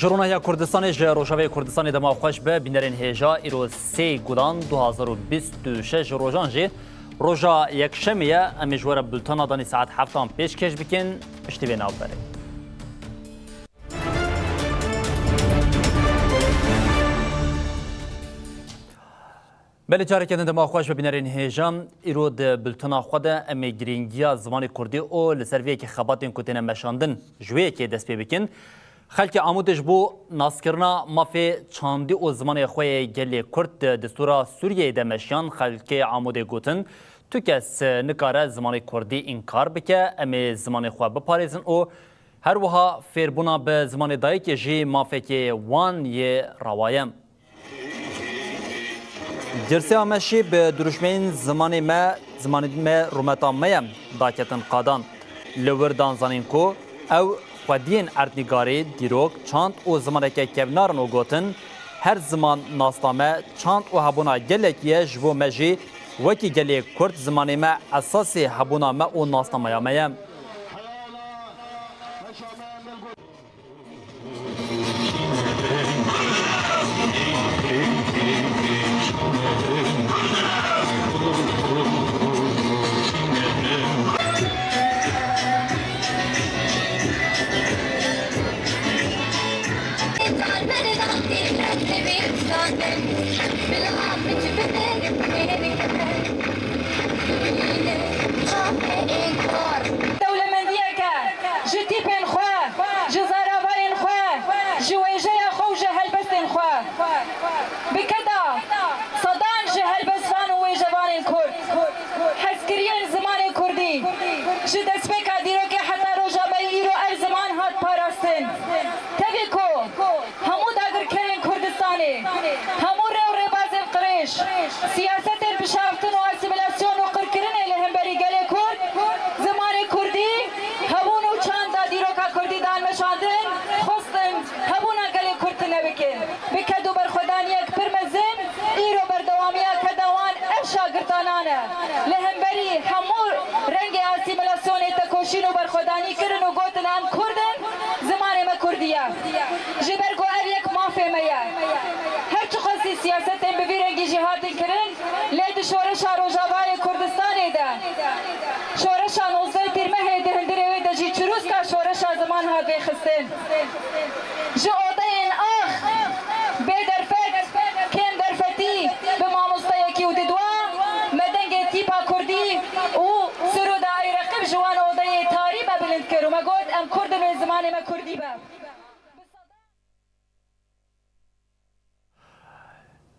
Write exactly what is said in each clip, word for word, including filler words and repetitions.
Ji Ronahiya Kurdistanê, ji Rojavayê Kurdistanê dema xweş be, bînerên hêja, îro sê Gulan du hazar û bîst û şeş rojan jî roja yekşemê ye. Em ê ji we re bultena danî saet heftan pêşkêş bikin. Piştî vê navberê. Belê, careke din dema xweş be, bînerên hêja. Îro di bultena xwe de em ê girîngiya zimanê kurdî û li ser vê yekê xebatên ku têne meşandin ji wê yekê dest pê bikin. Xelkê Amûdê ji bo naskirina mafê çandî û zimanê xwe yê gelê Kurd di destûra Sûriyeyê de meşiyan. Xelkê Amûdê gotin, tu kes nikare zimanê kurdî înkar bike, em ê zimanê xwe biparêzin û her wiha fêrbûna bi zimanê dayikê jî mafekê wan yê rewa ye. Girseya me jî bi dirûşmeyên zimanê me, zimanê me rûmeta me ye, daketin qadan. Li wir dan zanîn ku ew xwediyên erdnîgarî, dîrok, çand û zimaneke kevnar in û gotin, her ziman nasna me, çand û hebûna gelekî ye, ji bo me jî wekî gelê Kurd zimanê me esasê hebûna me û nasnameya me ye. Dewlemendiyeke ji tîpên xwe, ji zaravayên xwe, ji wêjeya xwe û ji helbestên xwe. Bi keda sedan ji helbestvan û wêjevanên Kurd hezkiriyên zimanê Kurdî ji destpêka dîrokê heta roja me îro ev ziman hat parastin. Tevî ku hemû dagirkerên Kurdistanê, hemû rê û rêbazên qirêj, siyasetên bişaftin û asîmîlasyon û qirkirinê li hemberî gelê Kurd, zimanê Kurdî hebûn û çanda dîroka Kurdî dan meşandin, xwestin hebûna gelê Kurd tune bikin. Bi ked û berxwedaniyek pir mezin, îro berdewamiya keda wan ev şagirtanan e. Li hemberî hemû rengê asîmîlasyonê tekoşîn û berxwedanî kirin û gotin, em Kurd in, zimanê me Kurdî ye. Ji ber ku ev yek mafê me ye. Her çiqasî siyasetên bi vî rengî jî hatin kirin, lê di şoreşa Rojavayê Kurdistanê de, şoreşa nozdeh Tîrmehê di hundirê wê de jî çirûska şoreşa ziman hat vêxistin. Ji odeyên ax, bê derfet, kêm derfetî, bi mamosteyekî û didwa, me dengê tîpa kurdî û sirûda Ey Reqîb ji wan odeyê tarî me bilind kir û me got, em Kurd in û zimanê me kurdî be.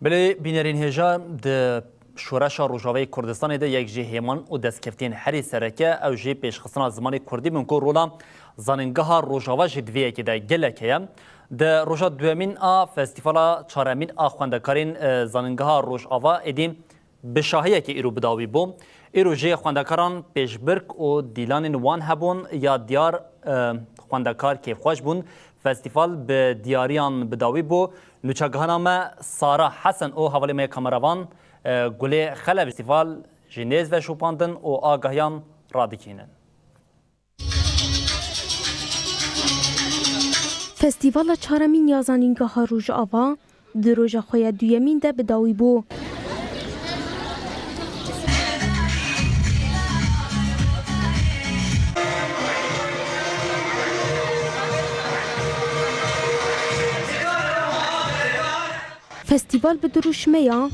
Belê bînerên hêja, di şoreşa Rojavayê Kurdistanê de yek ji hêman û destkeftiyên herî sereke ew jî pêşxistina zimanê kurdî bûn ku rola Zanîngeha Rojava jî di vê yekê de gelek heye. Di roja duyemîn a Festîvala çaremîn a Xwendekarên, e, Zanîngeha Rojava êdî bi şahiyekê îro bi dawî bû. Îro jê xwendekaran pêşbirk û dîlanên wan hebûn ya diyar, e, xwendekar kêfxweş bûn. Festîval bi diyariyan bi dawî bû. Nûçegihana me Sara Hesen û hevalê me kameravan, e, Gulê Xelef festîval ji nêz ve şopandin û agahiyan radikînin. Festîvala çaremîn ya Zanîngeha Rojava di roja xwe ya duyemîn de bi dawî bû. Festîval bi dirûşmeya,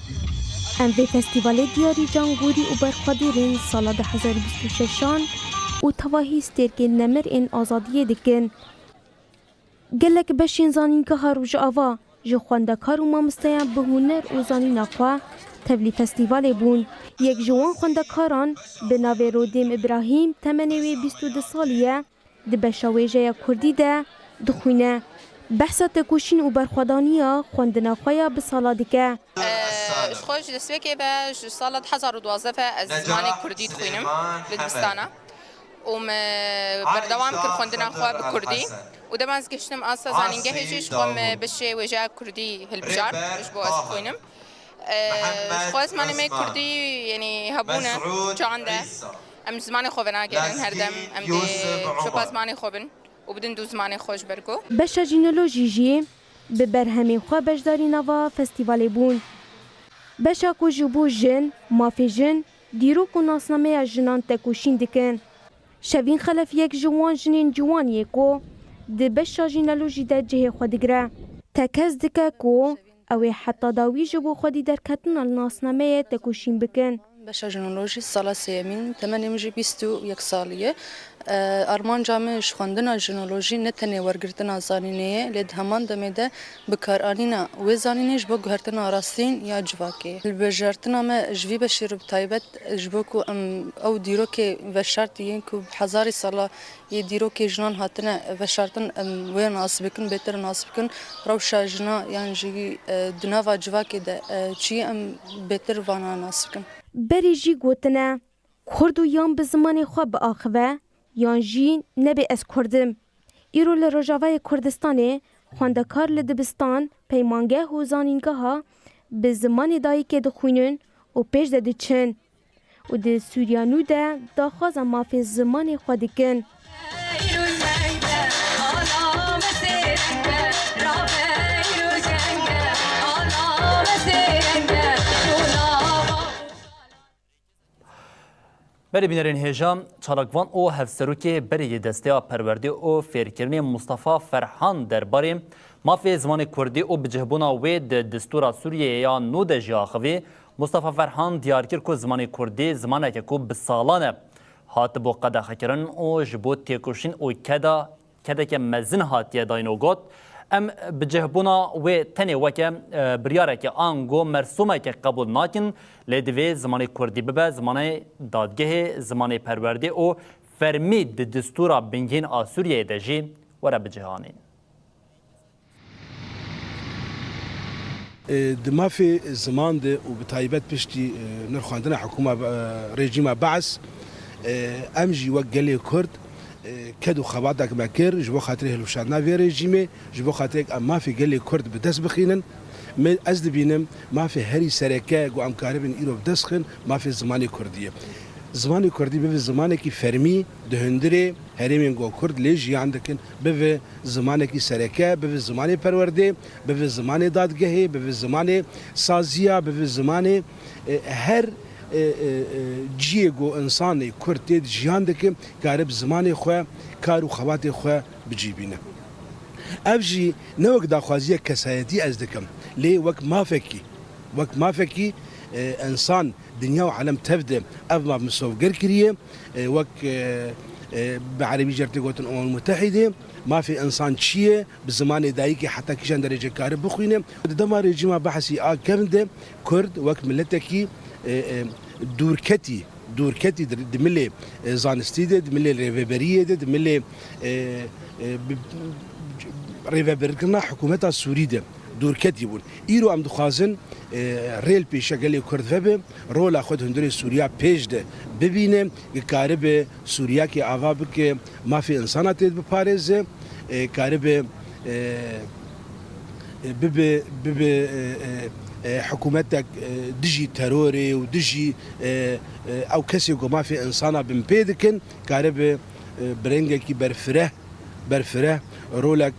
em vê festîvalê diyarî cangorî û berxwedêrên sala du hezar û bîst û şeşan û tevahî stêrkên nemir ên azadiyê dikin. Gelek beşên Zanîngeha Rojava ji xwendekar û mamosteyan bi huner û zanîna xwe tevlî festîvalê bûn. Yek ji wan xwendekaran bi navê Rodêm Îbrahîm, temenê wê bîst û du salî ye, di beşa wêjeya kurdî de dixwîne. Behsa tekoşîn û berxwedaniya xwendina xwe ya bi sala dike. Ji xwe ji destpêkê ve, ji sala du hezar û duwazdeh ve ez zimanê kurdî dixwînim li dibistana û me berdewam kir xwendina xwe bi kurdî û dema ez gihiştim asta zanîngehê jî ji xwe me beşê wêjeya kurdî hilbijart ji bo ez bixwînim. Ji xwe zimanê me kurdî, yanî hebûne can de. Em ji zimanê xwe venagerin her dem. Em dê şopa zimanê xwe bin û bidin dû zimanê xwe ji ber ku Beşa jînolojî jî bi berhemên xwe beşdarî nava festîvalê bûn. Beşa ku ji bo jin, mafê jin, dîrok û nasnameya jinan tekoşîn dikin. Şevîn Xelef yek ji wan jinên ciwan yê ku di beşa jînolojî de cihê xwe digire. Tekez dike ku ew ê heta dawî ji bo xwedî derketina li nasnameyê tekoşîn bikin. Beşa jinolojî sala sêyemîn, temenê min jî bîst û yek salî ye. Armanca min ji xwendina jinolojî ne tenê wergirtina zanînê ye, lê di heman demê de bikaranîna wê zanînê ji bo guhertina rastîn ya civakê ye. Hilbijartina me ji vî beşî re bi taybet ji bo ku em ew dîrokê veşartî yên ku bi hezarî sala yê dîrokê jinan hatine veşartin, em wê nas bikin, bêtir nas bikin. Rewşa jina yan jî di nava civakê de çi ye em bêtir vana nas bikin. Berê jî gotine, Kurd û yan bi zimanê xwe biaxive, yan jî nebê ez Kurd im. Îro li Rojavayê Kurdistanê xwendekar li dibistan, peymangeh û zanîngeha bi zimanê dayikê dixwînin û pêş de diçin û di Sûriya nû de daxwaza mafê zimanê xwe dikin. Berê bînerên hêja, çalakvan û hevserokê berê yê Desteya Perwerdê û Fêrkirinê Mustafa Ferhan derbarê mafê zimanê kurdî û bicihbûna wê di distûra Sûriyeyê ya nû de jî axivî. Mustafa Ferhan diyar kir ku zimanê kurdî zimaneke ku bi salan e hatibû qedexekirin û ji bo têkoşîn û keda kedeke mezin hatiye dayîn û got, Em bicihbûna wê tenê weke biryareke ango mersûmeke qebûl nakin, lê divê zimanê kurdî bibe zimanê dadgehê, zimanê perwerdê û fermî di distûra bingehîn a Sûriyeyê de jî were bicihanîn. Di mafê ziman de û bi taybet piştî nirxandina hikûma rejîma Beas, em jî wek gelê Kurd ked û xebatek me kir ji bo xatirê hilweşandina vê rejîmê, ji bo xatirê em mafê gelê Kurd bi dest bixînin. Me ez dibînim mafê herî sereke ku em karibin îro bi dest xin mafê zimanê Kurdî ye. Zimanê Kurdî bibe zimanekî fermî di hundirê herêmên ku Kurd lê jiyan dikin, bibe zimanekî sereke, bibe zimanê perwerdê, bibe zimanê dadgehê, bibe zimanê saziya, bibe zimanê her ciyê ku însanê Kurd tê de jiyan dike, karibe zimanê xwe, kar û xebatê xwe bi cî bîne. Ev jî ne wek daxwaziyek kesayetî ez dikim, lê wek mafekî, wek mafekî însan, dinya û alem tev de ev maf misovger kiriye. Wek bi erebî jî tê gotin Umem Mutehîdê, mafê însan çi ye, bi zimanê dayikê heta kîjan derecê karibe bixwîne. Di dema rejîma Beasî a kevn de Kurd wek miletekî dûrketî, dûrketî di milê zanistî de, di milê rêveberiyê de, di milê rêveberkirina hikûmeta Sûrî de dûrketî bûn. Îro em dixwazin rê li pêşiya gelê Kurd vebe, rola xwe di hundirê Sûriya pêş de bibîne, karibe Sûriyakê ava bike, mafê însana tê de biparêze, karibe bibe, bibe hikûmetek dijî terorê û dijî ew kesê ku mafê însana binpê dikin, karibe bi rengekî berfireh, berfireh rolek,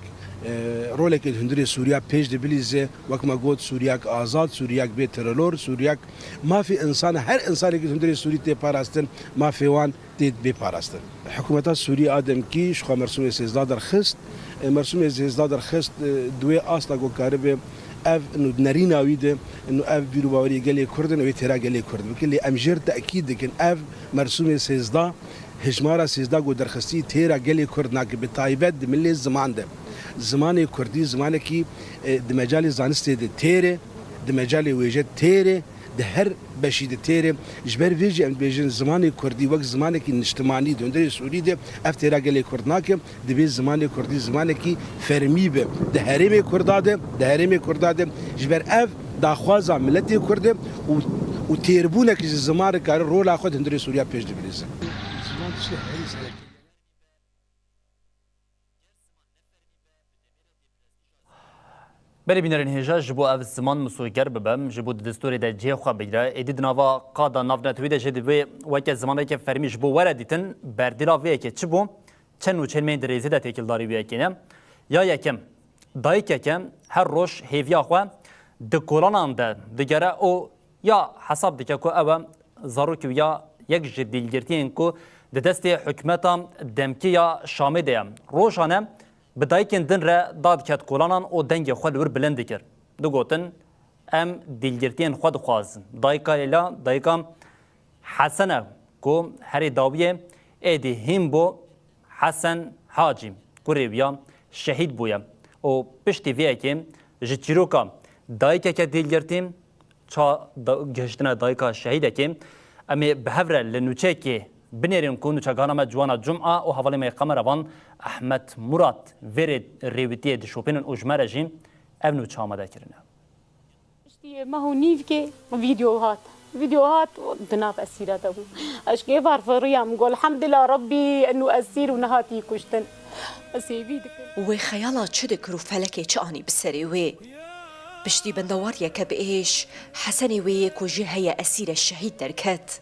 rolekê di hundirê Sûriya pêş de bilîze, wek me got, Sûriyek azad, Sûriyek bê teror, Sûriyek mafê însana, her însanekî di hundirê Sûrî tê parastin, mafê wan tê bê parastin. Hikûmeta Sûrî a demkî ji xwe mersûmê sêzdeh derxist. Mersûmê sêzdeh derxist di wê asta ku karibe ev nû di nerîna wî de nû ev bîr û baweriyê gelê Kurd in, wê têra gelê Kurd bike. Lê em jêr tekîd dikin, ev mersûmê sêzdeh, hejmara sêzdeh ku derxistî têra gelê Kurd nake, bi taybet di milê ziman de. Zimanê Kurdî zimanekî di mecalê zanistê de têr e, di mecalê wêje têr e, di her beşî de têr e. Ji ber vê jî em dibêjin zimanê kurdî wek zimanekî niştimanî di hundirê Sûrî de ev têra gelê kurd nake. Divê zimanê kurdî zimanekî fermî be di herêmê kurda de, di herêmê kurda de. Ji ber ev daxwaza miletê kurd e û, û têrbûnek ji ziman re kare rola xwe di hundirê Sûriya pêş de bilîze. Belê bînerên hêja, ji bo ev ziman misoger bibe, ji bo di distûrê de cihê xwe bigire, êdî di nava qada navnetewî de jî divê weke zimaneke fermî ji bo were dîtin, berdêla vê yekê çi bû? Çend nûçeyên me yên di rêzê de têkildarî wê yekê ne. Ya yekem, dayikeke her roj hêviya xwe di kolanan de digere û ya hesab dike ku ew e zarokê wî ya yek ji dîlgirtiyên ku di destê hikûmeta demkî ya Şamê de ye. Rojane bi dayikên din re dadiket kolanan û dengê xwe li wir bilind dikir. Digotin, "Em dîlgirtiyên xwe dixwazin." Dayika Leyla, dayika Hesen e ku herî dawiyê êdî hîn bû, Hesen Hacî, kurê wî ya şehîd bûye û piştî vê yekê ji çîroka dayikeke dîlgirtî ça da-, gihiştine dayika şehîdekê, em ê bi hev re li nûçeyekê binêrin ku nûçegihana me Ciwana Cuma û hevalê me yê Qemerevan Ehmed Murat vê rê rêwîtiyê dişopînin û ji me re jî ev nûçe amade kirine. Piştî meh û nîvkê vîdeo hat. Vîdeo hat, di nav esîra de bû. Ez ji kê farfiriyam, got, "Elhamdulillah Rabbî, enû esîr û nehatî kuştin." Ez hêvî dikim. Wê xeyala çi dikir û felekê çi anî bi serê wê? Piştî bendewariyeke bi êş, Hesenê wê yê ku jê heye esîre şehîd derket.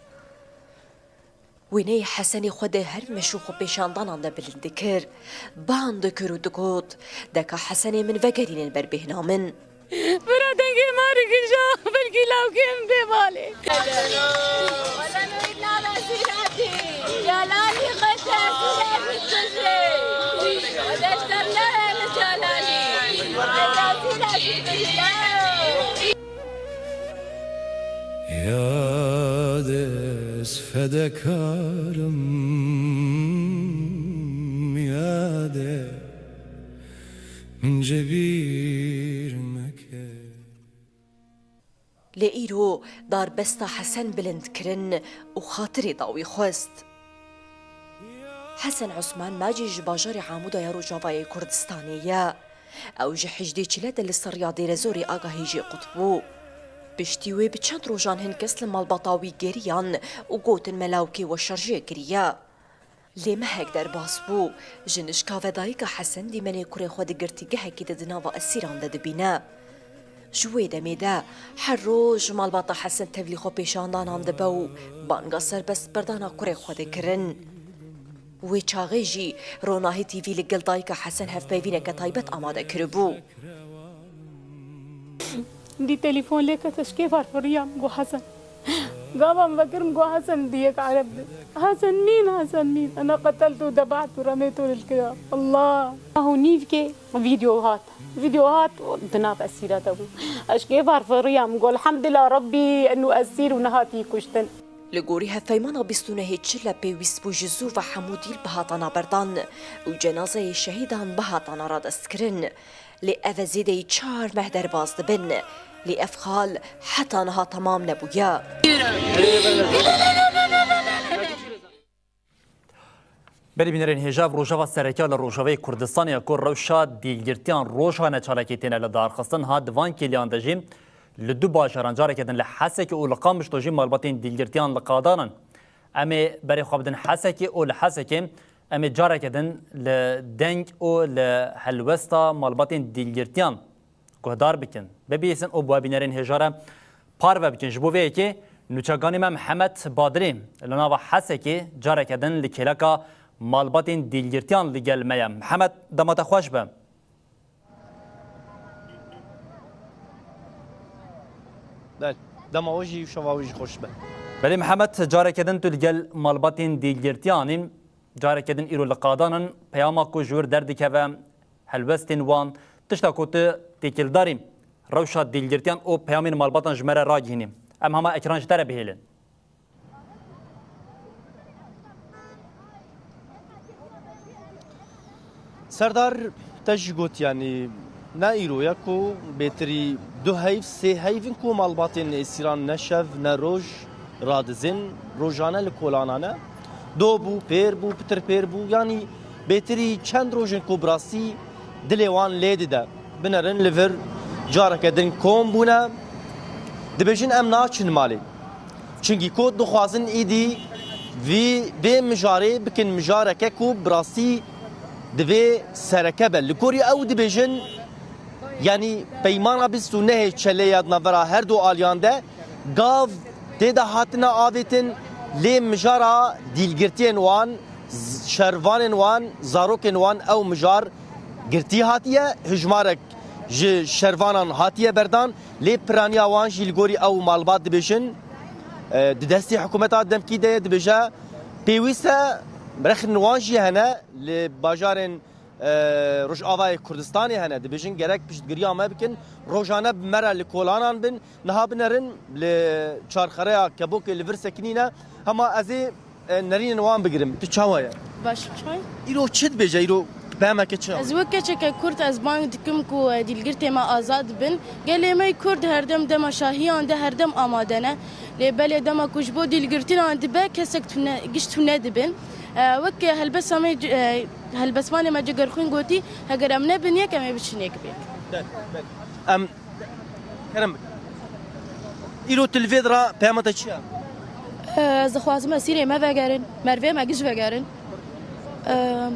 Wêneyê Hesenê xwe di her meş û xwepêşandanan de bilind dikir, ban dikir û digot, "Deka Hesenê min vegerînin ber bêhna min." Bira dengê ma digija, belkî lawkê min bê balê. Yad ez fedekarım, yad e min cebir meke. Lê îro darbesta Hesen bilind kirin û xatirê dawî xwest. Hesen Osman macî ji bajarê Amûda ya Rojavayê Kurdistanê ye. Ew ji hejdê çile de li ser riya Dêrezorê Agahî jê qut bû. Piştî wê bi çend rojan hin kes li malbata wî geriyan û gotin me lawkê we şerjê kiriye. Lê mehek derbas bû, ji nişka ve dayika Hesen dîmenê kurê xwe di girtîgehekî de di nava esîran de dibîne. Ji wê demê de her roj malbata Hesen tevlî xwe pêşandanan dibe û banga serbestberdana kurê xwe dikirin. Wê çaxê jî Ronahî T V li gel dayika Hesen hevpeyvîneke taybet amade kiribû. Dî telefon lê ket, ez kê farfiriyam, got, "Hesen." Gavan vekirim, got, "Hesen, diyek Ereb de." "Hesen mîn, Hesen mîn. Ena qeteltu, debahtu, remeytu lil kira." Allah. Ahu nîvkê vîdeo hat. Vîdeo hat, di nav esîra de bû. Ez kê farfiriyam, got, "Elhamdulillah Rabbî, enû esîr û nehatî kuştin." Li gorî hevpeymana bîst û nehê çile pêwîst bû ji zû ve hemû dîl bihatana berdan û cenazeyê şehîdan bihatana radestkirin. Lê ev e zêdeyî çar meh derbas dibin. Lê ev xal heta niha temam nebûye. Belê bînerên hêja, ev rojeva sereke ya li Rojavayê Kurdistanê ya ku rewşa dîlgirtiyan rojane çalakî têne li darxistin, ha di van kêliyan de jî li du bajaran, careke din li Hesekê û li Qamişlo jî malbatên dîlgirtiyan li qadan in. Em ê berê xwe bidin Hesekê û li Hesekê em ê careke din li deng û li helwesta malbatên dîlgirtiyan guhdar bikin, bibihîsin û bi we bînerên hêja re parve bikin. Ji bo vê yekê nûçeganê me Mihemed Badirî li nava Hesekê careke din li kêleka malbatên dîlgirtiyan li gel me ye. Mihemed, dema te xweş be. Belê, dema we jî û şeva we jî xweş be. Belê Mihemed, careke din tu li gel malbatên dîlgirtiyan î, careke din îro li qadan in, peyama ku ji wir derdikeve, helwestên wan, tişta ku tu têkildar î, rewşa dîlgirtiyan û peyamên malbatan ji me re ragihînî. Em hema ekran ji te re bihêlin. Serdar, te jî got, yanî ne îro ye ku bêtirî du heyv, sê heyv in ku malbatên êsîran ne şev ne roj radizên, rojane li kolana ne. Do bû, pêr bû, pitir pêr bû, yanî bêtirî çend roj in ku bi rastî dilê wan lê dide. Binerin li vir careke din kom bûne, dibêjin, "Em naçin malê." Çunkî ku dixwazin îdî vî, vê mijarê bikin mijareke ku bi rastî divê sereke be. Li gorî ew dibêjin, yanî peymana bîst û nehê çelê ya di navbera her du aliyan de gav tê de hatine avêtin, lê mijara dîlgirtiyên wan Şervanên wan, zarokên wan ew mijar girtî hatiye, hijmarek ji şervanan hatiye berdan, lê piraniya wan jî li gorî ew malbat dibêjin, e, di destê hikûmeta demkî de ye, dibêje pêwîst e rexnên wan jî hene li bajarên, e, Rojavayê Kurdistanê hene, dibêjin gerek piştgiriya me bikin, rojane bi me re li kolanan bin, niha binerin li çarxereya Kebokê li vir sekinîne, hema ez ê e, nerînên wan bigirim. Tu çawa ye? Baş çay. Îro çi dibêje? Îro peyameke çi? Ez wek keçeke Kurd ez bang dikim ku, e, dîlgirtê me azad bin. Gelê me Kurd herdem dema şahiyan de herdem amade ne. Lê belê dema ku ji bo dîlgirtinan dibe kesek tune, giş tune dibin. E, wek helbesta me, e, helbestvanê me Cegerxwîn gotî, heger em nebin yek em ê biçin yek bê. Em Kerem bike. Îro tu li vê dira peyama te çi ye? Ez dixwazim esîrê me vegerin, mervê me giş vegerin. Ev,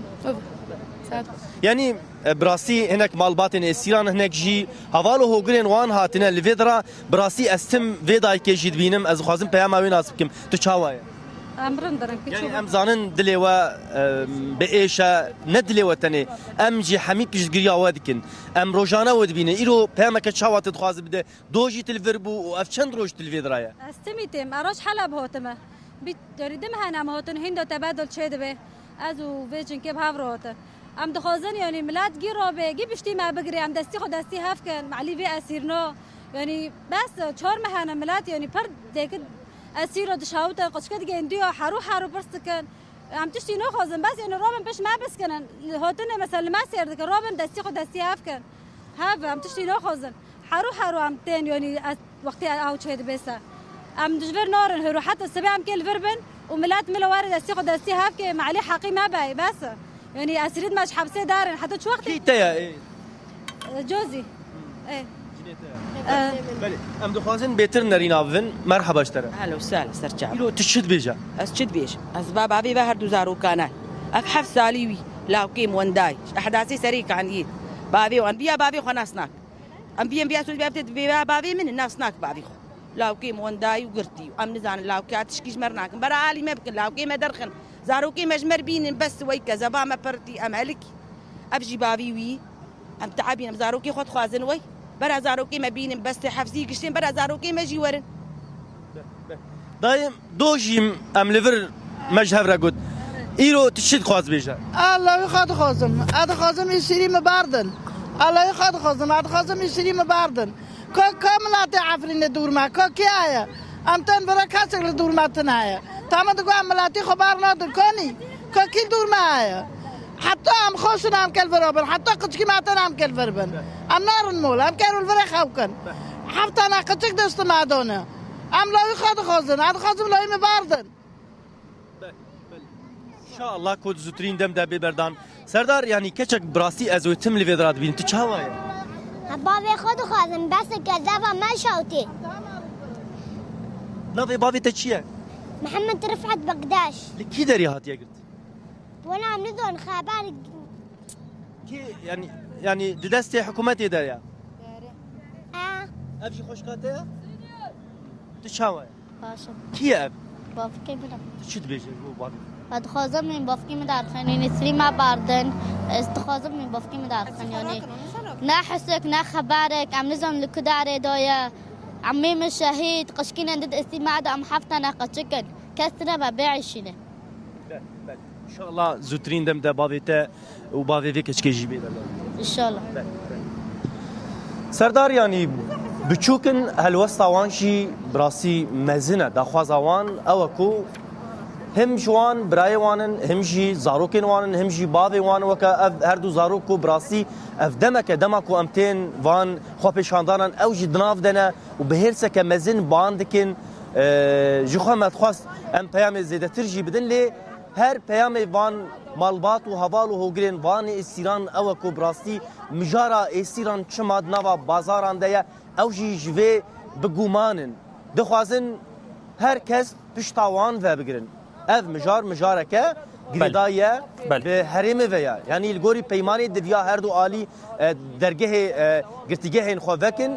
saet. Yanî, e, bi rastî hinek malbatên êsîran, hinek jî heval û hogirên wan hatine li vê dira, bi rastî ez tim vê dayikê jî dibînim, ez dixwazim peyama wê nas bikim. Tu çawa ye? Em rind in, piçûk. Yanî em zanin dilê we, e, bi êş e, ne dilê we tenê. Em jî hemî piştgiriya we dikin. Em rojane we dibînin. Îro peyameke çawa te dixwaze bide? Do jî tu li vir bû û ev çend roj tu li vê dira ye? Ez timî têm. Eroj Heleb hotime. Bî, yanî du meh hene em hotin, hîn de tebedul çêdibe. Ez û vê cinkê bi hev re hotin. Em dixwazin, yanî milet gî rabe, gî piştî me bigire, em destî xwe destî hev kin, me elî vê esîrno. Yanî bes, çar meh hene milet, yanî pir dêkit esîro dişawite, qıçkı digên diyo, heru heru pirs dikin. Em tiştî naxwazin, bes yanî rabin pişt me biskinin. Li hotinê mesela li me sêr dikin, rabin destî xwe destî hev kin. Hev, em tiştî naxwazin. Heru heru em tên, yanî ez, wextê ew çê dibe se. Em ji vir narin hiro, heta sibê em kê li vir bin û milet milo were destî xwe destî hev ke, me elî heqî me be, bes. Yanî esîrît me ji hepsê darin, heta çi wextê? Kî te ye? Cozî. Ê. Cinê te ye? Ê. Belê. Em dixwazin bêtir nerîna bivin. Merheba ji te re. Ehlen û sehlen, ser çav. Îro tu çi dibêje? Ez çi dibêjim? Ez ba bavê ve her du zarokane. Ev heft salî wî. Lawkê min wendayî. Ji ehdasê serê kaniyê. Bavê wan. Viya bavê xwe nas nak. Em viyên viya soz bevtê vê bavê min nas nak bavê xwe. Lawkê min wendayî û girtî. Em nizanin lawkê tişkî ji me re nakin. Bera alî me bikin. Lawkê me derxin. Zarokê me ji me re bînin. Bes wey ke zeva me pirtî. Em helikî. Ev jî bavî wî. Em te'ebîn, em zarokê xwe dixwazin wey. Bera zarokê me bînin, bestê hefzî giştên, bera zarokê me jî werin. Dayê, do jî em li vir me ji hev re got. Îro tu çi dixwaz bêje? Allahî xwe dixwazim. Ez dixwazim îsîrî min berdin. Allahî xwe dixwazim. Ez dixwazim îsîrî min berdin. Ka, ka miletê Efrînê dûr me, ka kê heye? Em tên vira kesek li dûr me tune heye. Tama digo em miletî xwe ber nadin, ka nî? Ka kî li dûr me heye? Heta em xweş in em kê li vir bin, heta qiçkî me tên em kê li vir bin. Em narin mol, em kê li virê xew kin. Heft tane qiçik dest me dane. Em lawî xwe dixwazin, em dixwazin lawî me berdin. Belê, belê. Înşallah ku di zûtirîn dem de bê berdan. Serdar, yanî keçek bi rastî ez wê tim li vê dira dibînim. Tu çawa ye? Ha, bavê xwe dixwazim, bes ke zeva me şawtê. Navê bavê te çi ye? Mihemed Rifet Bekdaş. Li kî derê hatiye girt? Wela em nizon xeber. Kê, yanî, yanî di destê hikûmetê de ye? Erê. Ha. Ev jî xweşka te ye? Tu çawa ye? Baş im. Kî ye ev? Bavkê min e. Tu çi dibêjî bo bavê? Ez dixwazim min bavkê min derxin, yanî sirî me bardin. Ez dixwazim min bavkê min derxin, yanî. Ne hisek, ne xeberek, em nizan li ku derê de ye. Emê min şehîd, qişkînin did istî me de em heft tane qeçikin. Kes tine me bêişîne. Belê, belê. Înşallah zûtirîn dem de bavê te û bavê vê keçikê jî bê berdan. Înşallah. Belê, belê. Serdar, yanî biçûk in, helwesta wan jî bi rastî mezin e. Daxwaza wan ew e ku him ji wan birayê wan in, him jî zarokên wan in, him jî bavê wan, weke ev her du zarok ku bi rastî ev demek e, dema ku em tên van xwepêşandanan, ew jî di nav de ne û bi hêrseke mezin ban dikin. E, ji xwe me dixwest em peyamê zêdetir jî bidin, lê her peyamê van malbat û heval û hogirên van êsîran ew e ku bi rastî mijara êsîran çima di nava bazaran de ye, ew jî ji vê bi guman in. Dixwazin her kes pişta wan vebigirin. Ev mijar, mijareke girêdayî ye, belê, bi herêmê ve ye. Yanî li gorî peymanê diviya her du alî, e, dergehê, e, girtîgehên xwe vekin.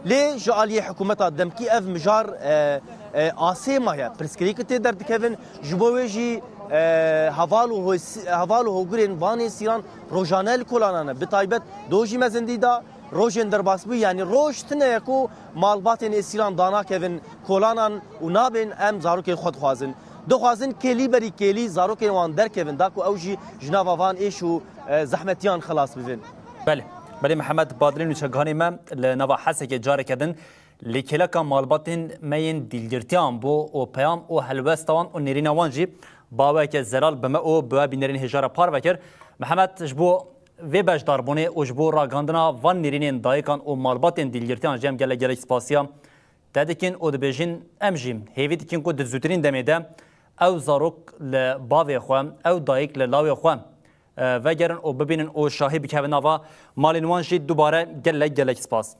Lê ji aliyê hikûmeta demkî ev mijar, e, e, asê maye. Pirsgirêk tê derdikevin. Ji bo wê jî E, heval û hos-, heval û hogurên van êsîran rojane li kolanan e. Bi taybet dojî mezindî de rojên derbasbûyî, yanî roj tune ye ku malbatên êsîran danakevin kolanan û nabên em zarokên xwe dixwazin. Dixwazin kêlî berî kêlî zarokên wan derkevin, da ku ew jî ji nava van êş û, e, zehmetiyan xelas bibin. Belê. Belê Mihemed Badilî nûçeganê me li nava Hesekê careke din li kêleka malbatên me yên dîlgirtiyan bû û peyam û helwesta wan û nêrîna wan jî bi awayeke zelal bi me û bi we bînerên hêja re parve kir. Mihemed, ji bo vê beşdarbûnê û ji bo ragihandina van nêrînên dayikan û malbatên dîlgirtiyan jî em gelek gelek spasiya te dikin û dibêjin, em jî hêvî dikin ku di zûtirîn demê de ew zarok li bavê xwe, ew dayik li lawê xwe, e, vegerin û bibînin û şahî bikevin nava malên wan jî. Dubare gelek gelek spas.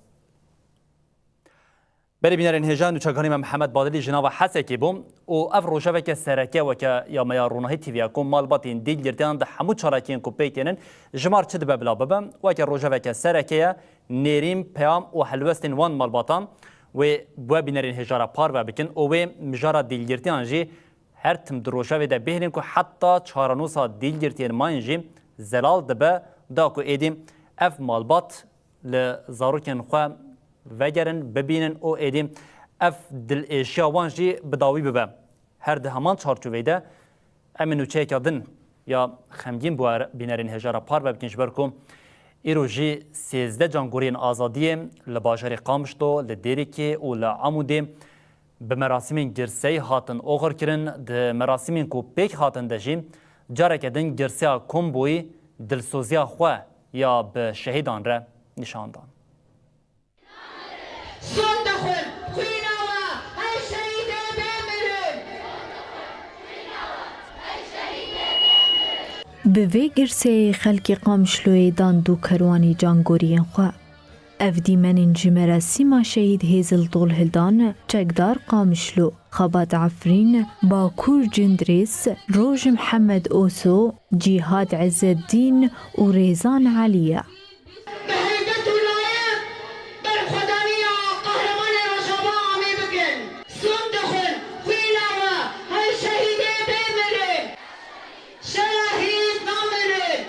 Berê bînerên hêja, nûçeganê me Mihemed Badilî ji nava Hesekê bû û ev rojeveke sereke weke ya me ya Ronahî T V'ya ku malbatên dîlgirtiyan di hemû çalakiyên ku pê tênin ji mar çi dibe bila bibe, weke rojeveke sereke ye, nêrîn, peyam û helwestên wan malbatan wê bi we bînerên hêja re parve bikin û wê mijara dîlgirtiyan jî her tim di rojevê de bihêlin ku heta çarenûsa dîlgirtiyên mayîn jî zelal dibe, da ku êdî ev malbat li zarokên xwe vegerin, bibînin û êdî ev dilêşiya wan jî bi dawî bibe. Her di heman çarçoveyê de em ê nûçeyeke din ya xemgîn bi we bînerên hêja re parve bikin, ji ber ku îro jî sêzdeh cangoriyên azadiyê li bajarê Qamişlo, li Dêrikê û li Amûdê bi merasîmên girseyî hatin oxirkirin. Di merasîmên ku pêk hatin de jî careke din girseya komboyî dilsoziya xwe ya bi şehîdan re nîşan dan. Son dixwin, xwîna we, hey şehîdê bê mirin! Bi vê girseyê xelkê Qamişloyê dan dû kerwanê cangoriyên xwe. Ev dîmenên ji merasîma şehîd Hêzil Dolhildan, çekdar Qamişlo, Xebat Efrîn, Bakur Cindirês, Roj Mihemed Oso, Cîhad Izzeddîn û Rêzan Elî ye. Bi heybet û layik berxwedaniya Qehremanê Rojava amî bikin. Son dixwin, xwîna we, hey şehîdê bê mirin! Şehîd namirin!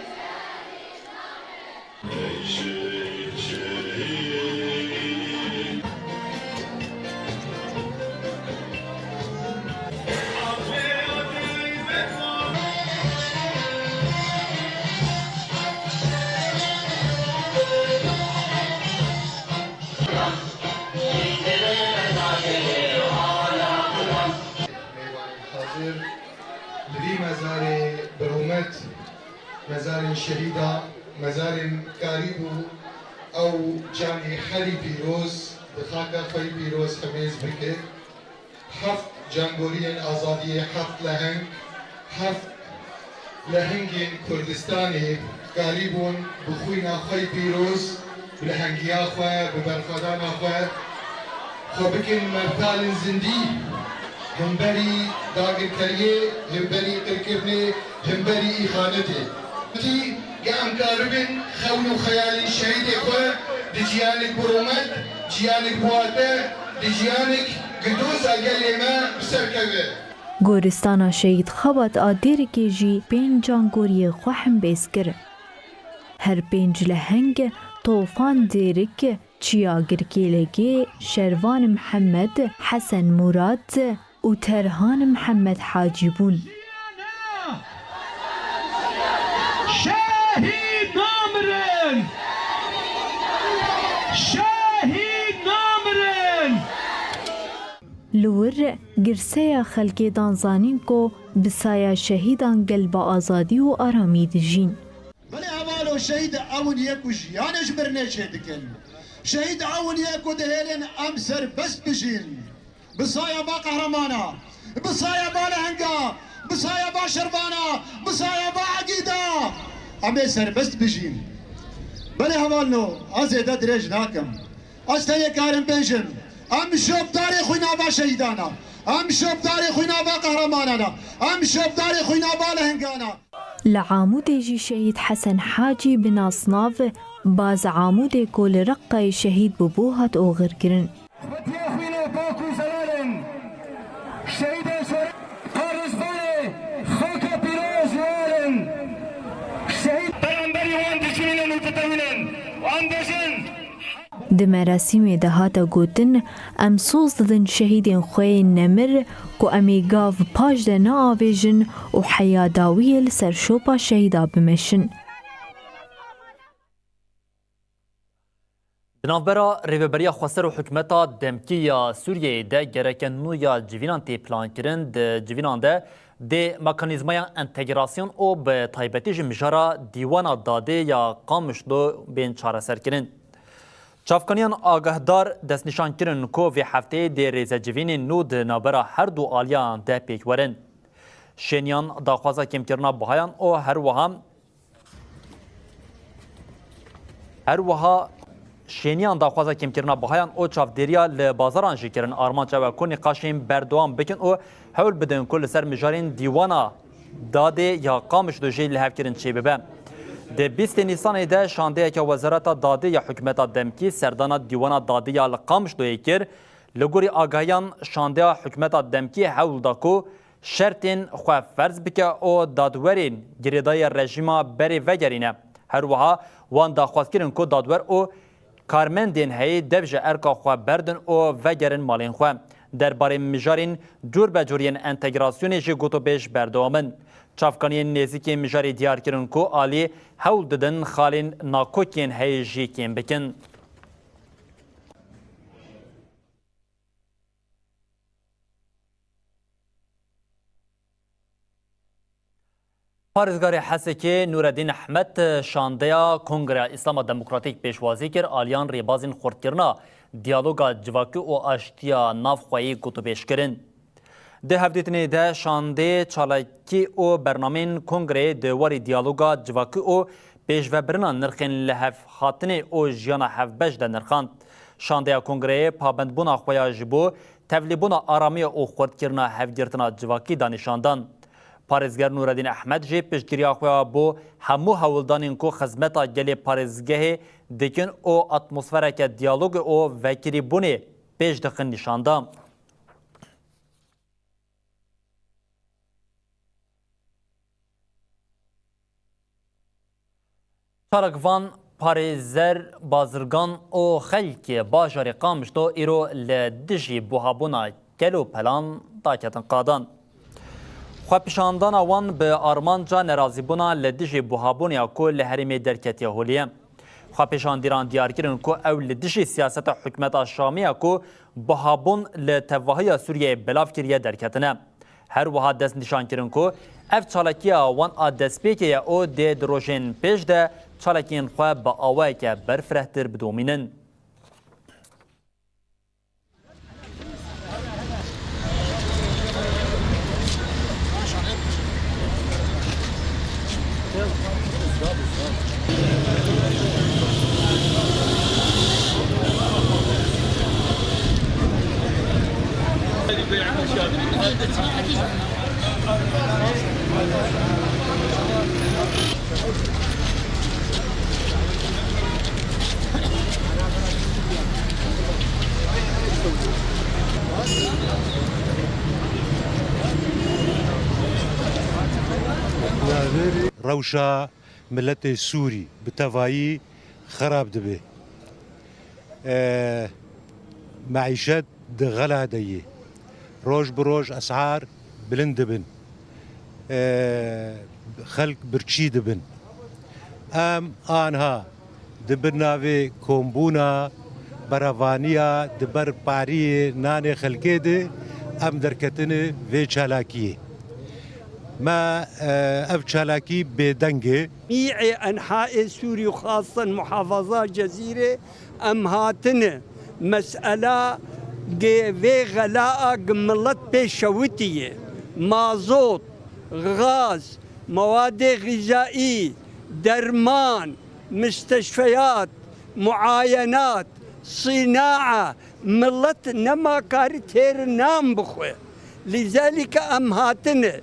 Mêvanên hazir, li vî mezarê bi rûmet, mezarên şehîda, mezarên karî bû, ew canê herî pîroz, di xaka xwe yî pîroz hemêz bike. Heft cangoriyên azadiyê, heft leheng, heft lehengên Kurdistanê karîbûn bi xwîna xwe yî pîroz, bi lehengiya xwe, bi berxwedana xwe, xwe bikin mertalên zindî, hemberî dagirkeriyê, hemberî qirkirinê, hemberî îxanetê. Tî ge em karibin xewn û xeyalên şehîdê xwe di jiyanek bi rûmet, jiyanek bi wate, di jiyanek gi doza gelê me bi ser keve. Goristana Şehîd Xebat a Dêrikê jî pênc cangoriyê xwe hembêz kir. Her pênc leheng Tofan Dêrik, Çiya Girkêlegê, Şervan Mihemed, Hesen Murad û Terhan Mihemed Hacî bûn. Şehîd namirin! Şehîd namirin! Li wir girseya xelkê dan zanîn ku bi saya şehîdan gel bi azadî û aramî dijîn. Belê hevalo, şehîd ew in ye ku jiyanê ji mirinê çêdikin. Şehîd ew in ye ku dihêlin em serbest bijîn. Bi saya va qehremana, bi saya va lehenga, bi saya va şervana, bi saya va egîda em ê serbest bijîn. Belê hevalno, ez zêde dirêj nakim. Ez tenê karim bêjim, em şopdarê xwîna va şehîdana, em şopdarê xwîna va qehremanana, em şopdarê xwîna va lehengana. Li Amûdê jî şehîd Hesen Hacî bi nasnav Baz Amûdê ku li Reqqayê şehîd bûbû hat oxirkirin. Xwetiya xwînê pak û zelal in. Şehîdên şor-, Qaristanê xaka Di merasîmê de hate gotin, em soz didin şehîdên xwe yên nemir ku em ê gav paş de neavêjin û heya dawiyê li ser şopa şehîda bimeşin. Di navbera Rêveberiya Xweser û Hikûmeta Demkî ya Sûriyeyê de gereke nû ya civînan tê plankirin. Di civînan de dê mekanîzmaya entegrasyon û bi taybetî jî mijara dîwana dadê ya Qamişlo bên çareserkirin. Çavkaniyan agahdar destnîşan kirin ku vê hefteyê dê rêzecivînên nû di navbera her du aliyan de pêk werin. Şêniyan daxwaza kêmkirina bihayan û her wiha Her wiha şêniyan daxwaza kêmkirina bihayan û çavdêriya li bazaran jî kirin. Armanc ew e ku nîqaşên berdewam bikin û hewl bidin ku li ser mijarên dîwana dadê ya Qamişlo jî lihevkirin çêbibe. Di bîstê Nîsanê de şandeyeke Wezareta Dadê ya Hikûmeta Demkî serdana dîwana dadê ya li Qamişloyê kir. Li gorî agahiyan, şandeya Hikûmeta Demkî hewl da ku şertên xwe ferz bike û dadwerên girêdayî rejîma berê vegerîne. Her wiha wan daxwaz kirin ku dadwer û karmendên heyî dev ji erka xwe berdin û vegerin malên xwe. Derbarê mijarên cûrbecûr yên entegrasyonê jî gotûbêj berdewam in. Çavkaniyên nêzîkî mijarê diyar kirin ku alî hewl didin xalên nakokên heyî jî kêm bikin. Parêzgarê Hesekê Nûredîn Ehmed şandeya Kongreya Îslama Demokratîk pêşwazî kir, aliyan rêbazên xurtkirina diyaloga civakî û aştiya navxweyî gotûbêj kirin. Di hevdîtinê de şandê çalakî û bernameyên kongreyê di warê diyaloga civakî û pêşvebirina nirxên lihevhatinê û jiyana hevbeş de nirxand. Şandeya kongreyê pabendbûna xwe ya ji bo tevlîbûna aramiya û xurtkirina hevgirtina civakî da nîşan dan. Parêzger Nûredîn Ehmed jî piştgiriya xwe ya bo hemû hewldanên ku xizmeta gelê parêzgehê dikin û atmosfereke diyalogê û vekirîbûnê pêş dixin nîşan da. Çalakvan, parêzer, bazirgan û xelkê bajarê Qamişlo îro li dijî buhabûna kel û pelan daketin qadan. Xwepişandana wan bi armanca nerazîbûna li dijî buhabûnê ya ku li herêmê derketiye holî ye. Xwepêşandîran diyar kirin ku ew li dijî siyaseta hikûmeta Şamê ya ku buhabûn li tevahiya Sûriyeyê belav kiriye derketine. Her wiha dest nîşan kirin ku ev çalakiya wan a destpêkê ye û dê di rojên pêş de çalakiyên xwe bi awayeke berfirehtir bidomînin. Rewşa miletê Sûrî bi tevayî xerab dibe. E, meîşet di xela de ye. Roj bi roj esar bilind dibin. E, xelk birçî dibin. Em anha di bin navê kombûna berevaniya di ber pariyê nanê xelkê de em derketine vê çalakiyê. Me, e, ev çalakî bêdeng e. Cemîê enhaê Sûrî û xasen muhafaza Cezîrê em hatine mesela gê vê xelaa gi milet pê şewitî ye. Mazot, gaz, mewadê xîzaî, derman, misteshfeyat, muayenat, sînaa, milet nema karî têr nan bixwe. Lîzelîke em hatine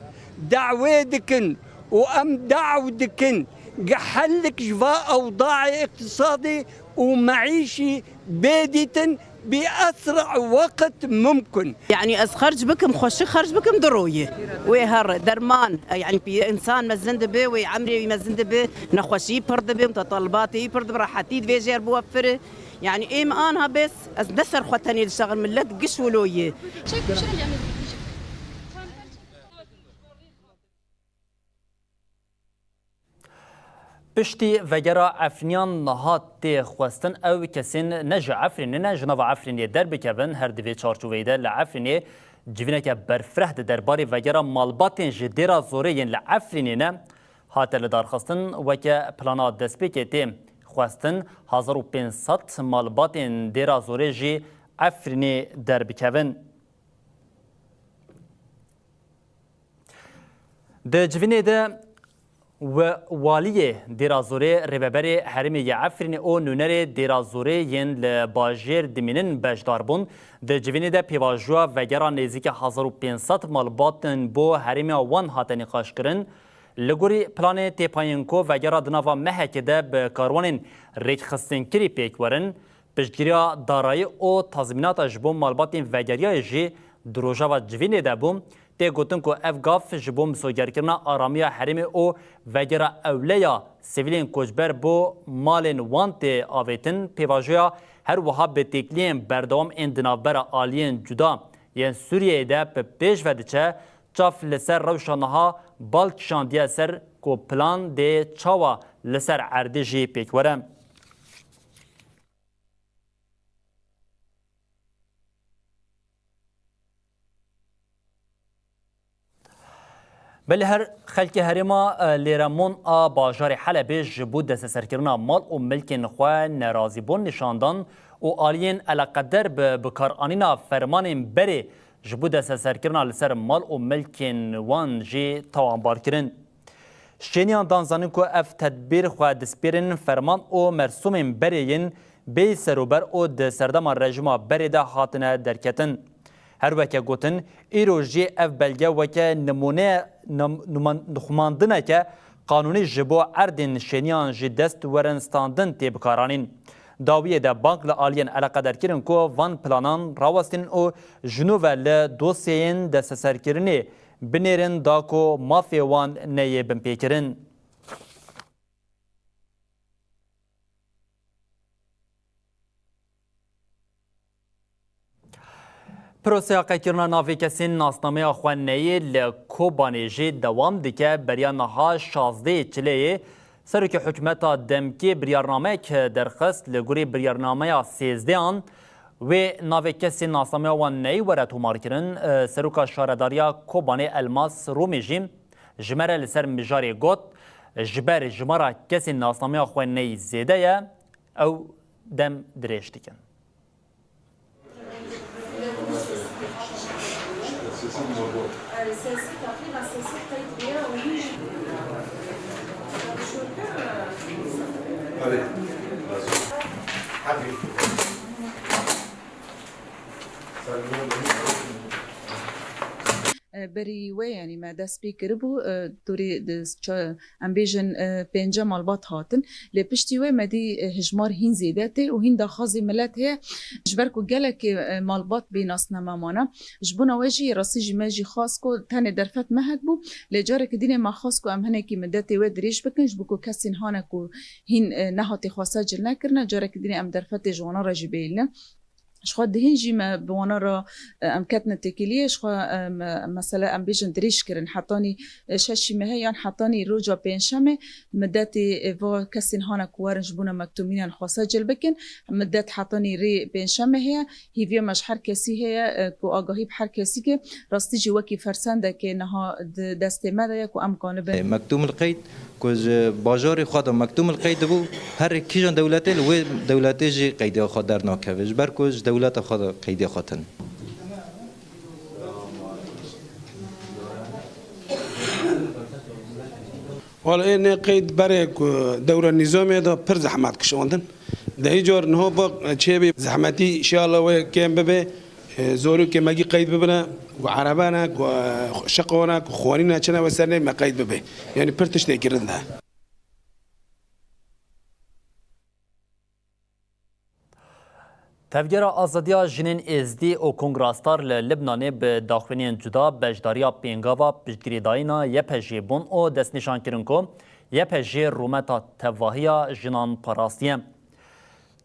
dawê dikin û em daw dikin gi helik ji va ewdaê îqtisadî û meîşî bê dîtin, بأسرع وقت ممكن. یعنی ez xerc bikim, xweşik xerc bikim, du royê. Wê her derman, yani însan mezin dibe, wê emrê wî mezin dibe, nexweşî pir dibe, mutalibatê wî pir dibe, rehetî divê jêr biwefire. Yani êm anha bes, ez ne ser xwe tenê dişaxim, millet giş wilo yê. Piştî vegera Efrîniyan niha tê xwestin ew kesên ne ji Efrînê ne ji nava Efrînê derbikevin. Her di vê çarçoveyê de li Efrînê civîneke berfireh di derbarê vegera malbatên ji dêra zorê yên li Efrînê ne hate lidarxistin. Weke plana destpêkê tê xwestin hezar û pênc sed malbatên dêra zorê jî Efrînê derbikevin. Di civînê de we waliyê Dêrazorê, rêveberê herêmê yê Efrînê û nûnerê Dêrazorê yên li bajêr dimînin beşdar bûn. Di civînê de pêvajoya vegera nêzîkî hezar û pênc sed malbat in bo herêma wan hate nîqaşkirin. Li gorî planê têpayîn ku vegera di nava mehekê de bi karwanên rêkxistinkirî pêk werin, piştgiriya darayî û tazmînata ji bo malbatên vegeriyayê jî di rojeva civînê de bû. Tê gotin ku ev gav ji bo misogerkirina aramiya herêmê û vegera ewleya sivîlên koçber bo malên wan tê avêtin. Pêvajoya her wiha bi têkiliyên berdewam ên di navbera aliyên cuda yên Sûriyeyê de bi pêş ve diçe. Çav li ser rewşa niha bal kişandiye ser ku plan dê çawa li ser erdê jî pêk were. Belê her xelkê herêma, e, Lêremon a bajarê Helebê ji bo desteserkirina mal û milkên xwe nerazîbûn nîşan dan û aliyên eleqeder bi bikaranîna fermanên berê ji bo desteserkirina li ser mal û milkên wan jî tawanbar kirin. Şêniyan dan zanîn ku ev tedbîr xwe dispêrin ferman û mersûmên berê yên bêyî serûber û di serdema rejîma berê de hatine derketin. Her weke gotin, îro jî ev belge weke nimûne, nim-, numan-, nixumandineke qanûnî ji bo erdên şêniyan ji dest werin standin tê bikaranîn. Dawiyê de bang li aliyên eleqeder kirin ku van planan rawestînin û ji nû ve li dosyeyên desteserkirinê binêrin da ku mafê wan neyê binpêkirin. Proseya qeykirina navê kesên nasnameya xwe neyê li Kobanê jî dewam dike. Beriya niha şazdehê Çileyê Serokê Hikûmeta Demkê biryarnamek derxist. Li gorî biryarnameya sêzdehan, wê navê kesên nasnameya wan neyî were tomarkirin. Seroka Şaredariya Kobanê Elmas Rûmî jî ji me re li ser mijarê got, ji ber jimara kesên nasnameya xwe neyî zêde ye, ew dem dirêj dikin. E, berî wê, yanî me dest pê kiribû, e, dorê di ça-, em bêjin, e, pênce malbat hatin. Lê piştî wê me dî, e, hijmar hîn zêde tê û hîn daxwazê milet heye. Ji ber ku gelekê, e, malbat bê nasname mane. Ji bona wê jî rastî jî me jî xwest ku tenê derfet mehek bû. Lê carekî dînê me xwest ku em hinekî midetê wê dirêj bikin, ji bo ku kesên hane ku hîn, e, nehatê xwe secil nekirine, carekî dînê em derfetê ji wana re jî bêhîlin. Ji xwe dihîn jî me bi wana re, e, em ketine têkiliyê, ji xwe, e, me, mesele em bêjin dirêj kirin. Hetanî, e, şeşî mehê yan hetanî roja pêncşemê midetê, e, va kesên hane ku werin ji bona mektûmînan xwe secil bikin. Midet hetanî rê pêncşemê heye. Hîviya me ji her kesî heye, e, ku agahî bi her kesî ke. Rastî jî wekî fersendekê niha di destê me de ye ku em kanibin. Mektûm li qeyd. Ku ji bajarê xwe de Mektûm li qeyd dibû, her kîjan dewletê li wê dewletê jî qeydiya xwe dernakeve, ji ber ku ji dewleta xwe de qeydiya xwe tine. Wala ê nê qeyd berê ku dewra nîzamê de pir zehmet kişandin. De îcar niha va çêbî zehmetî şala wê kêm bibe. Zorûkê me gî qeyd bibine, ku erebe ne, ku şiqo ne, ku xwanî ne, çi ne, wê ser nê me qeyd bibe. Yanî pir tiştê girin de. Tevgera Azadiya Jinên Êzdî û Kongra Star li Libnanê bi daxuyaniyên cuda beşdariya pêngava piştgirîdayîna Y P G bûn û destnîşan kirin ku Y P G rûmeta tevahiya jinan parastiye.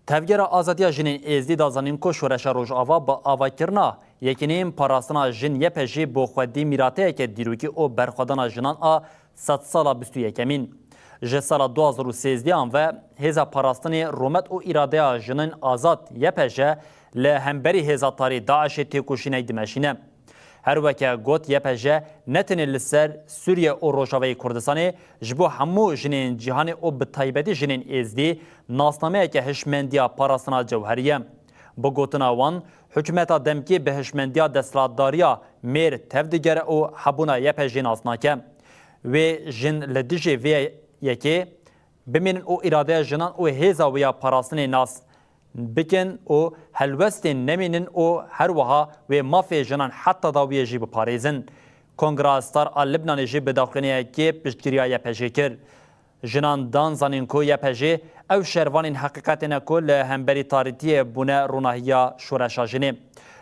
Tevgera Azadiya Jinên Êzdî da zanîn ku Şoreşa Rojava bi avakirina yekîneyên parastina jin Y P G bo xwedî mîrateyeke dîrokî û berxwedana jinan a sedsala bîst û yekemîn. Ji sala du hazar û sêzdeh an ve hêza parastinê rûmet û îradeya jinên azad Y P G li hemberî hêza tarî DAIŞê têkoşînek dimeşîne. Her weke got Y P G ne tenê li ser Sûriye û Rojavayê Kurdistanê, ji bo hemû jinên cîhanê û bi taybetî jinên Êzdî nasnameyeke hişmendiya parastina cewherî ye. Bi gotina wan, hikûmeta demkî bi hişmendiya desthilatdariya mêr tevdigere û hebûna Y P G nas nake. Wê jin li dijî vê yekê bimînin û îradeya jinan û hêza wê ya parastinê nas bikin û helwestên nemînin û her wiha wê mafê jinan heta dawiyê jî biparêzin. Kongra Star a Libnanê jî bi daxuyaniyekê piştgiriya Y P G kir. Jinan dan zanîn ku Y P G ew şervanên heqîqetê ne ku li hemberî tarîtiyê bûne ronahiya şoreşa jinê.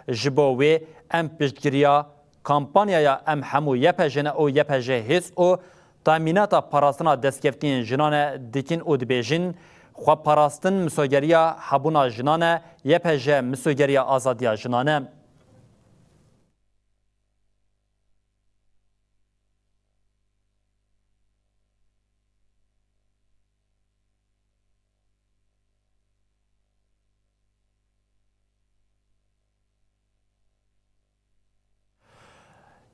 Ji bo wê em piştgiriya kampanyaya Em Hemû Y P G ne û Y P G hêz û temînata parastina destkeftiyên jinan e dikin û dibêjin, xweparastin misogeriya hebûna jinan e, Y P G misogeriya azadiya jinan e.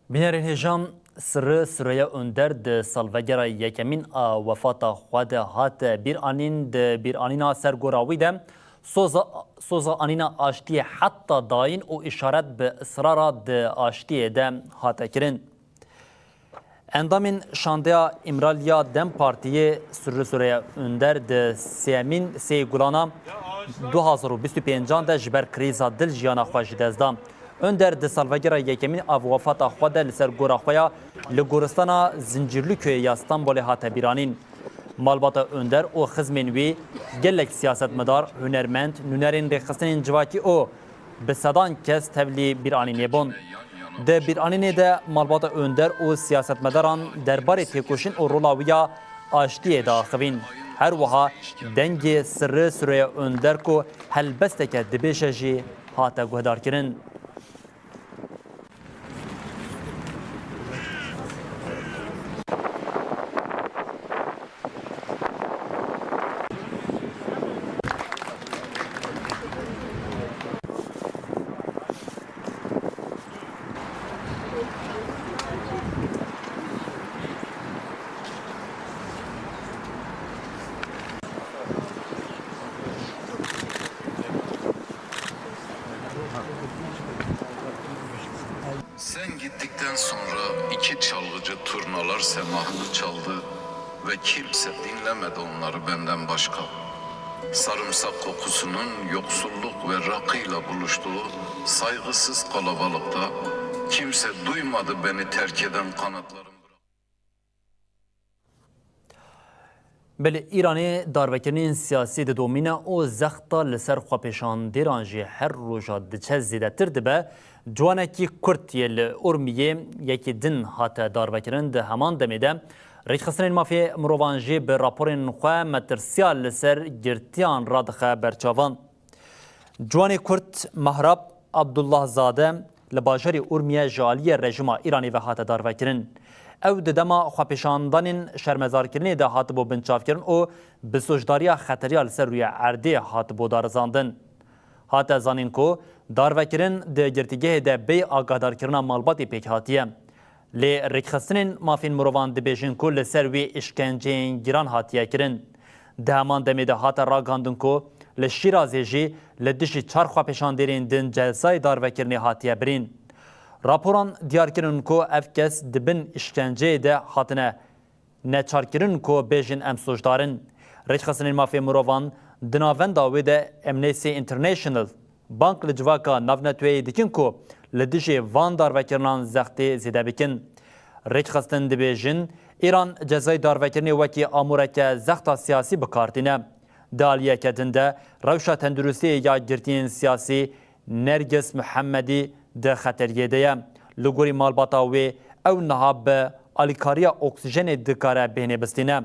Bînerên hêja, Sirri Süreyya Önder di salvegera yekemîn a wefata xwe de hate bîranîn. Di bîranîna ser gora wî de soza, soza anîna aştiyê heta dayîn û îşaret bi israra di aştiyê de hate kirin. Endamên şandeya Îmraliya DEM Partiyê Sirri Süreyya Önder di sêyemîn sê Gulana du hazar û bîst û pêncan de ji ber krîza dil jiyana xwe ji dest da. Önder di salvegera yekemîn a wefata xwe de li ser gora xwe ya li goristana Zincirlikuyê ya Stenbolê hate bîranîn. Malbata Önder û xizmên wî gelek siyasetmedar, hunermend, nûnerên rêxistinên civakî û bi sedan kes tevlî bîranînê bûn. Di bîranînê de malbata Önder û siyasetmedaran derbarê têkoşîn û rola wî ya aştiyê diaxivîn. Her wiha dengê Sirri Süreyya Önder ku helbesteke dibêje jî hate guhdarkirin. Sen gittikten sonra iki çalgıcı turnalar semahını çaldı ve kimse dinlemedi onları benden başka. Sarımsak kokusunun yoksulluk ve rakıyla buluştuğu saygısız kalabalıkta kimse duymadı beni terk eden kanatlarım. Belê Îranê darvekirinên siyasî didomîne û zexta li ser xwepêşandêran jî her roja diçe zêdetir dibe. Ciwanekî Kurd yê li Urmiyê yekî din hate darvekirin, di heman demê de rêkxistinên mafê mirovan jî bi raporên xwe metirsiya li ser girtiyan radixe berçavan. Ciwanê Kurd Mahrab Abdullahzade li bajarê Urmiye ji aliyê rejîma Îranê ve hate darvekirin. Ew di dema xwepêşandanên şermezarkirinê de hatibû binçavkirin û bi sûcdariya xeteriya li ser rûyê erdê hatibû darizandin. Hate zanîn ku darvekirin di girtîgehê de bêyî agahdarkirina malbatê pêk hatiye. Lê rêkxistinên mafên mirovan dibêjin ku li ser wî îşkenceyên giran hatiye kirin. Di heman demê de hate ragihandin ku li Şîrazê jî li dijî çar xwepêşandêrên din cezayê darvekirinê hatiye birîn. Raporan diyar kirin ku ev kes di bin îşkenceyê de hatine neçarkirin ku bêjin em sûcdar in. Rêkxistinên mafê mirovan di navenda wê de Amnesty International bang li civaka navneteweyî dikin ku li dijî van darvekirinan zextê zêde bikin. Rêkxistin dibêjin, Îran cezayê darvekirinê wekî amûreke zexta siyasî bi kar tîne. Di aliyeke din de rewşa tenduristiyê ya girtiyên siyasî Nergis Mihemedî di xeteriyê de ye. Li gorî malbata wê ew niha bi alîkariya oksîjenê dikare bêhnê bistîne.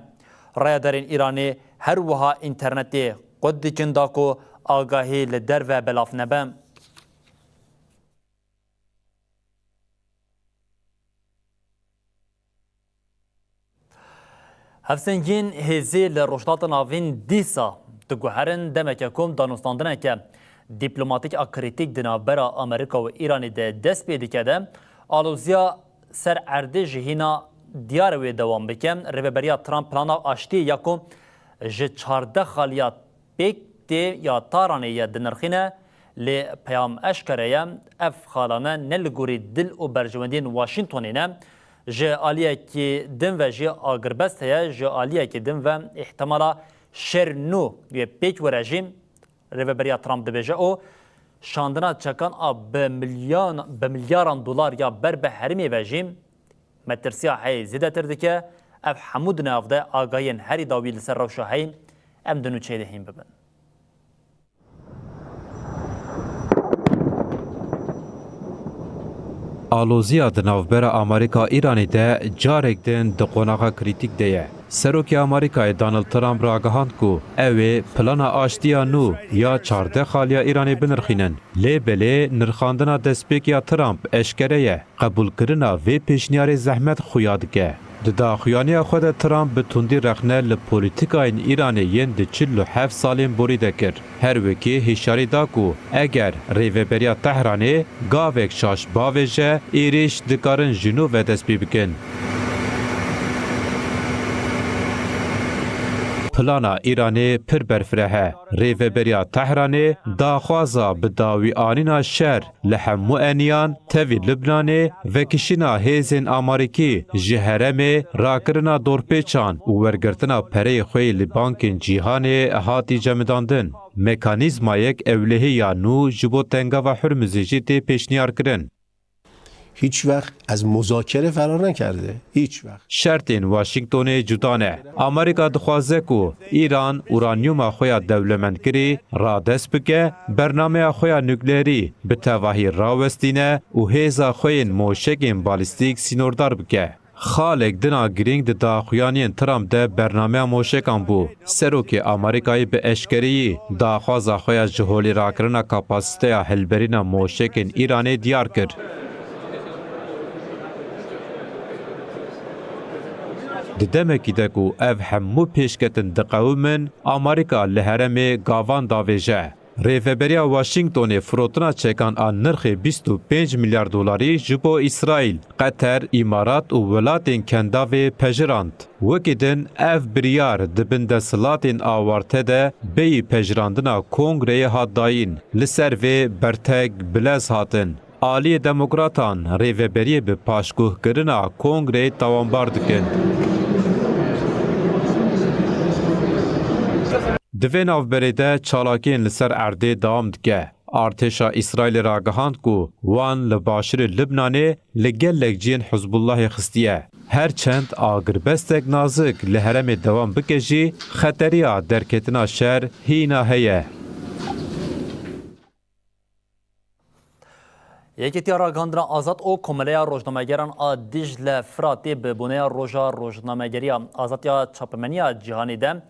Rayedarên Îranê her wiha înternetê qut dikin da ku agahî li derve belav nebe. Hevsengiyên hêzê li Rojhilata Navîn dîsa diguherin demeke ku danûstandineke dîplomatîk a krîtîk di navbera Amerîka û Îranê de dest pê dike de aloziya ser erdê ji hîna diyar wê dewam bike. Rêveberiya Trump plana aştiyê ya ku ji çardeh xaliya pêk tê ya Tahranê ye dinirxîne, lê peyam eşkere ye, ev xalane ne li gorî dil û berjewendiyên Washingtonê ne, ji aliyekî din ve jî agirbest heye, ji aliyekî din ve îhtimala şer nû yê pêk were jî Rêveberiya Trump dibêje û şandina çekan a bi milyan, bi milyaran dolar ya ber bi herêmê ve jî metirsiya heyî zêdetir dike. Ev hemû di nav de agahiyên herî dawî li ser rewşa heyî em di nûçeyê de hîn bibin. Aloziya di navbera Amerîka-Îranê de carek din di qonaxa krîtîk de ye. Serokê Amerîkayê Donald Trump ragihand ku ew ê plana aştiya nû ya çardeh xaliya Îranê binirxînin. Lê belê nirxandina destpêk ya Trump eşkere ye. Qebûlkirina vê pêşniyarê zehmet xuya dike. Di daxuyaniya xwe de Trump bi tundî rexne li polîtîkayên Îranê yên di çil û heft salên borî de kir. Her wekî hişyarî da ku eger rêveberiya Tehranê gavek şaş bavêje, êrîş dikarin ji nû ve dest pê bikin. Plana Îranê pir berfireh e. Rêveberiya Tehranê daxwaza bi dawîanîna şer li hemû eniyan, tevî Libnanê, vekişîna hêzên Amerîkî ji herêmê, rakirina dorpêçan û wergirtina pereyê xwe yê li bankên cîhanê hatî cemidandin. Mekanîzmayek ewlehî ya nû ji bo Tengava Hurmizê jî tê pêşniyarkirin. هیچ وقت از مذاکره فرار نکرده. هیچ وقت. Şertên Washingtonê cuda ne. Amerîka dixwaze ku Îran uranyuma xwe ya dewlemendkirî radest bike, bernameya xwe ya nukleerî bi tevahî rawestîne û hêza xwe yên moşekên balîstîk sînordar bike. Xalek din a girîng di daxuyaniyên Trump de bernameya moşekan bû. Serokê Amerîkayê bi eşkereyî daxwaza xwe ya ji holê rakirina kapasiteya hilberîna moşekên Îranê diyar kir. Di demekî de ku ev hemû pêşketin diqewimin, Amerîka li herêmê gavan davêje. Rêveberiya Washingtonê firotina çekan a nirxê bîst û pênc milyar dolarî ji bo Îsraîl, Qeter, Îmarat û welatên Kendavê pejirand. Wekî din ev biryar di bin desthilatên awarte de bêyî pejirandina kongreyê hat dayîn. Li ser vê bertek bilez hatin. Aliyê Demokratan rêveberiyê bi paşguhkirina kongreyê tawanbar dikin. Di vê navberê de çalakiyên li ser erdê dewam dike. Artêşa Îsraîlê ragihand ku wan li başûrê Libnanê li gelek cihên Hizbullahê xistiye. Her çend agirbestek nazik li herêmê dewam bike jî, xeteriya derketina şer hîna heye. Yekîtiya Ragihandina Azad û Komeleya Rojnamegeran a Dîcle Firatê bi boneya Roja Rojnamegeriya Azad ya Çapemeniya Cîhanê de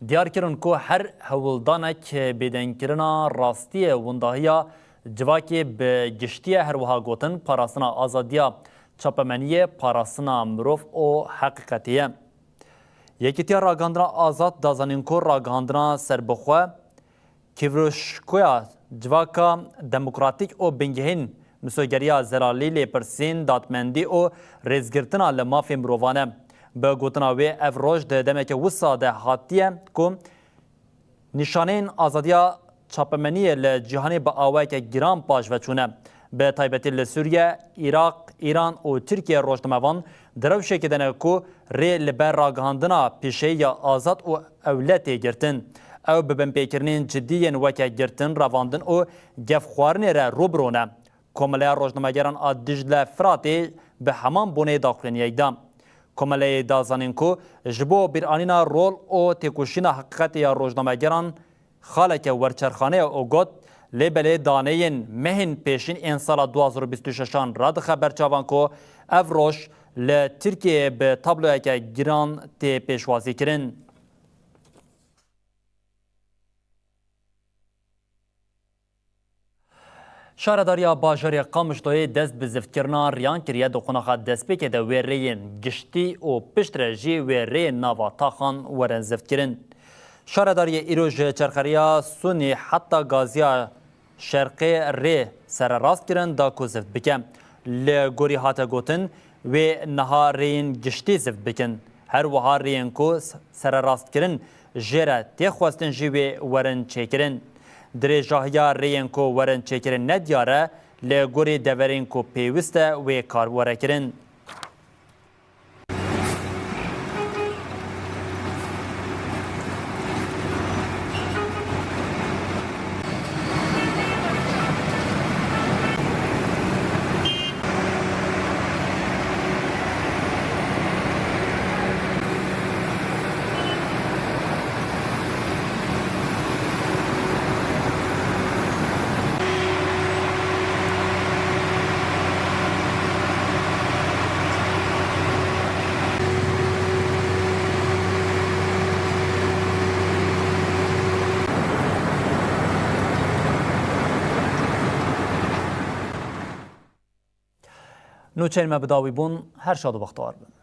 diyar kirin ku her hewldanek bêdengkirina rastiyê windahiya civakê bi giştî ye, her wiha gotin parastina azadiya çapemeniyê parastina mirov û heqîqetê ye. Yekîtiya Ragihandina Azad da zanîn ku ragihandina serbixwe, kêfrûşkoya civaka demokratîk û bingehîn misoyegeriya zelalî, lêpirsîn, dadmendî û rêzgirtina li mafê mirovan e. Bi gotina wê, ev roj di demeke wisa de hatiye ku nîşaneyên azadiya çapemeniyê li cîhanê bi awayeke giran paş ve çûne. Bi taybetî li Sûriye, Iraq, Îran û Tirkiye rojnamevan di rewşekê de ne ku rê li ber ragihandina pîşeyî ya azad û ewle tê girtin. Ew bi binpêkirinên cidî yên weke girtin, revandin û gefxwarinê re rû bi rû ne. Komeleya Rojnamegeran a Dicle Firatê bi heman bonê daxuyaniyek da. Komeleyê da zanîn ku ji bo bîranîna rol û têkoşîna heqîqetê ya rojnamegeran xaleke werçerxane ye û got, lê belê daneyên mehên pêşîn ên sala du hazar û bîst û şeş an radixe ber çavan ku ev roj li Tirkiyeyê bi tabloyeke giran tê pêşwazîkirin. Şaredariya bajarê Qamişloyê dest bi ziftkirina riyan kiriye, di qonaxa destpêkê de wê rêyên giştî û piştre jî wê rêyên nava taxan werin ziftkirin. Şaredariyê îro ji Çerxeriya Sûnî heta Gaziya Şerqê rê sererast kirin da ku zift bike. Li gorî hate gotin, wê niha rêyên giştî zift bikin. Her wiha rêyên ku s-, sererastkirin jê re tê xwestin jî wê werin çêkirin. Dirêjahiya rêyên ku werin çêkirin ne diyar e, li gorî deverên ku pêwist e wê kar were kirin. Nûçeyên me bi dawî bûn, her şad û bextewar bin.